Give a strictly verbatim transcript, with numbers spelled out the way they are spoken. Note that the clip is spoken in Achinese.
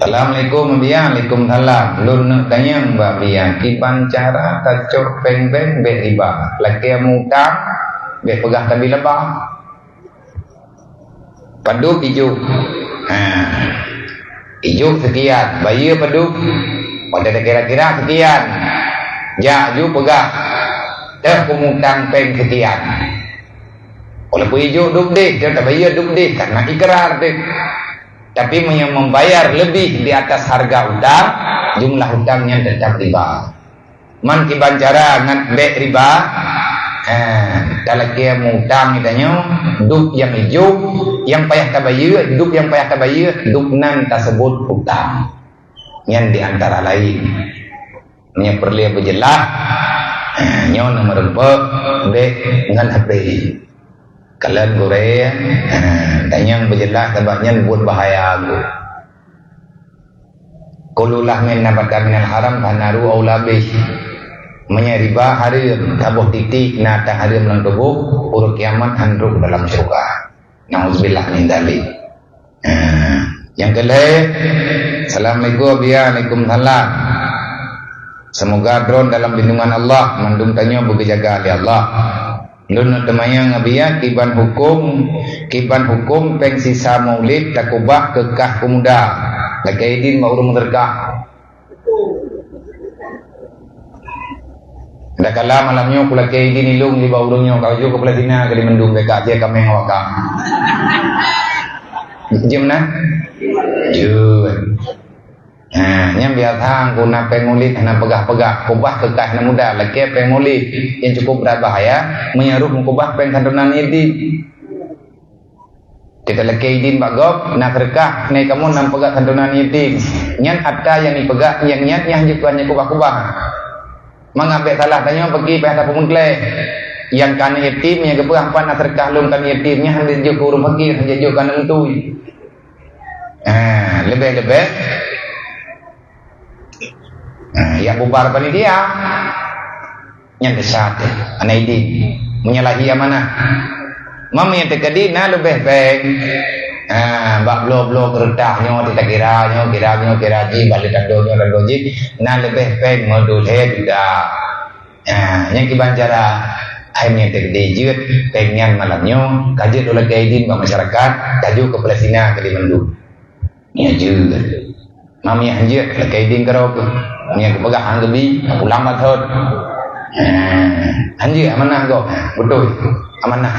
Assalamualaikum, Abiya. Waalaikumsalam. Lôn neuk tanyong bak Abiya, kiban cara tacok péng bank bèk riba. Lakèe mutang, bèk peugah tabi laba. Padub ijuk. Ha. Ijuk sekian, bayeue padub. Pada kira-kira sekian. Jak ju peugah. Teuh peumutang péng sekian. Walaupun ijuk dub deh, dia tak bayar dub deh, karena ikrar deh. Tapi meunyoe membayar lebih di atas harga utang, jumlah utang nyan tetap riba. Man kiban cara ngat bèk riba, eh, talakèe mutang geutanyoe, dub nyang ijuk, nyang payah tabayeue, dub nyang payah tabayeue, dub nan taseubut utang. Nyan di antara laén. Meunyoe peureulèe beujeulaih, eh, nyoe na meureumpok bèk ngon H P. Kalon gurèe, eh, tanyong beujeulaih sabab nyan buet bahaya geuh. Kullu lahmin nabata minal haram fannaru aula bih. Meunyoe riba hareuem, saboh titik na tahareuem lam tuboh, uroe kiamat han trok dalam syeuruga. Nauzubillah min dzalik. Ha, nyang keu lhèe, Assalamualaikum, Abiya. Waalaikumsalam. Semoga droen dalam lindungan Allah, mandum tanyoe beugeujaga lé Allah. Lôn neuk teumanyong, Abiya, kiban huköm, kiban huköm péng sisa maulid takubah keu kah peumuda. Lakèe idin bak ureueng meuseudeukah. Dah kala malam nyoe kulakèe idin ilôn nibak ureueng nyoe, ka jok keu Palestina keu di mandum, bèk ka até kaméng awak ka. Jeuem na? Jeuem. Ha, nyang biasa ku na péng maulid hana peugah-peugah, kubah keu kah na muda, lakèe péng maulid nyang cukup brat bahaya, meunyoe rôh meukubah péng santunan yatim. Kita lakèe idin bak gob, na seudeukah, nai kamoe na peugah santunan yatim. Nyan atra nyang ipeugah, nyang nyan nyang jeuet keu kubah-kubah. Mangat bèk salah tanyoe peuki payah tapeumeugleh. Nyang ka aneuk yatim, nyang geupeugah pat na seudeukah lôn keu aneuk yatim, nyan han jeuet jok keu ureueng fakir, han jeuet jok keu aneuk beutôi. Ah, leubeh-leubeh. Ah, nyang bubar panitia. Nyan desya teuh, aneuk idin. Menyalahi amanah. Meunyoe teukeudi na leubeh péng. Ah, bak bloe-bloe keureutah nyoe, takira nyoe, kira nyoe, kira jih, bak lheueh tando nyoe, tando jih. Na leubeh péng meudulhée juta. Ha, nyang kiban cara hai nyan teukeudi jeuet péng nyan malam nyoe, ka jeuet lôn lakèe idin bak masyarakat, ka jok keu Palestina keu di mandum. Nyan jeuet. Mami han jeuet lakèe idin keudroe keuh. Nyan kupeugah han geubi, pulang bak thon. Ha, han jeuet amanah gob. Beutôi. Amanah.